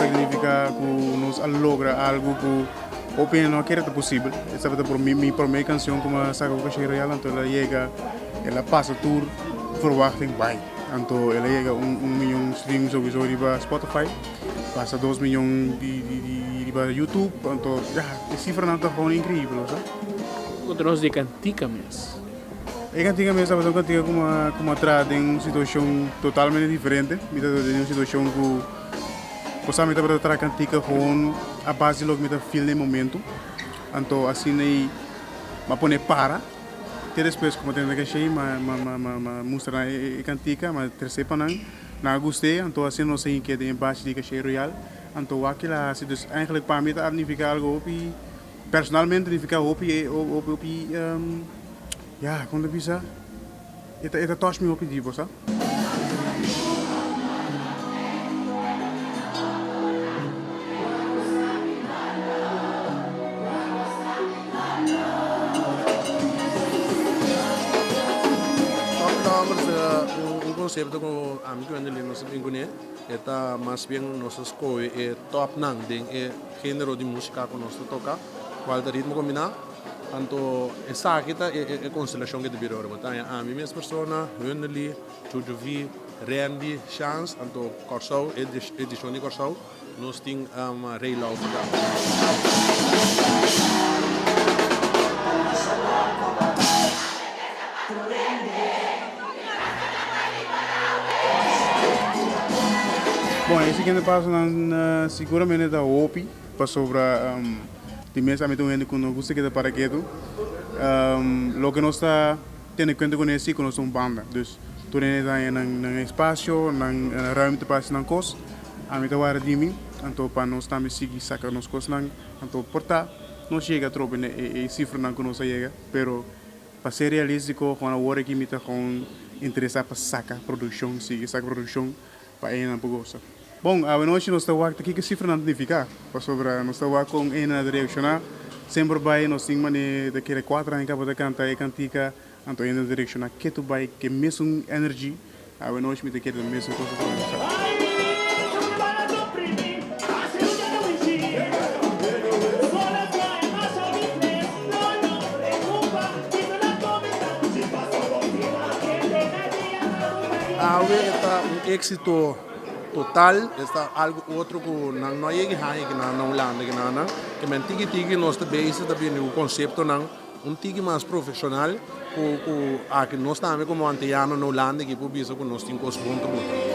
Esaki ta nifiká ku nos a logra algu ku hopi hende no a kere ta posibel. E tabata mi promé kanshon ku mi a saka ku Caché Royal, anto el a yega, el a pasa tur verwachting bai. Anto el a yega un miyon streams souiso riba Spotify, pasa dos miyon di riba YouTube, anto ya, e sifranan ta gewoon inkreibel, bo sa. Konta nos di e kantika mes. E kantika mes tabata un kantika ku mi a traha den un situashon totalmente diferente. Mi tabata den un situashon ku bo sa mi tabata traha kantika gewoon a base di loke mi ta feel na e momento. Anto asina ei mi a pone para te despues ku mi a tende kashei mi a mustra nan e kantika, mi a trese pa nan, nan a gust'é. Anto asina nos a hinke den e bashi di Kashei Royal. Anto wak kila hasi. Dus eigenlijk pa mi ta nifiká algu hopi. Personalmente nifica hopi hopi hopi ya con ta bisa e ta e ta touch mi hopi diep bo sa. Top Numbers ta un concepto cu ami cu Wendelin nos a bin cune. E ta mas bien nos a scoge e topnan den e Género di músika ku nos ta toka, kual ta ritmo kombiná. Anto esaki ta e konstelashon ku ta bira ora. Bo ta haña ami mes persona, Hunderly, Chucho V, Randy, Shans, anto Kòrsou, e edishon di Kòrsou, nos tin Ray Laufer tambe. Bon, e siguiente pasonan siguramente ta hopi pasobra di mes ami ta un hende ku no gusta keda para ketu. Loke nos ta tene kuenta kuné si ku nos ta un banda, dus tur hende ta haña nan espasio, nan ruimte pa hasi nan kos. Ami ta wara di mi, anto pa nos tambe sigui saka nos kosnan, anto por ta nos yega atrobe na e sifranan ku nos a yega, pero. Pa ser realístiko, gewoon awor aki mi ta gewoon interesá pa saka produkshon, sigui saka produkshon pa enan por gosa. Bon, awenochi nos ta wak ta kiko e sifranan ta nifiká, pasobra nos ta wak kon enan ta reakshoná. Semper bai nos tin manera ta kere kuater aña kaba ta kanta e kantika, anto enan ta reakshoná ketu bai ku e mesun energy. Awenochi mi ta kere ta mesun kos ta pasa. Awe e ta un éxito total, e ta algo otro ku nan no a yega haña ki nan na Hulanda ki nan nan. Ke men tiki tiki nos ta bezig ta bini ku konseptonan un tiki mas profeshonal ku ku aki nos tambe komo anteyano na Hulanda ki por bisa ku nos tin kos bon ta buta.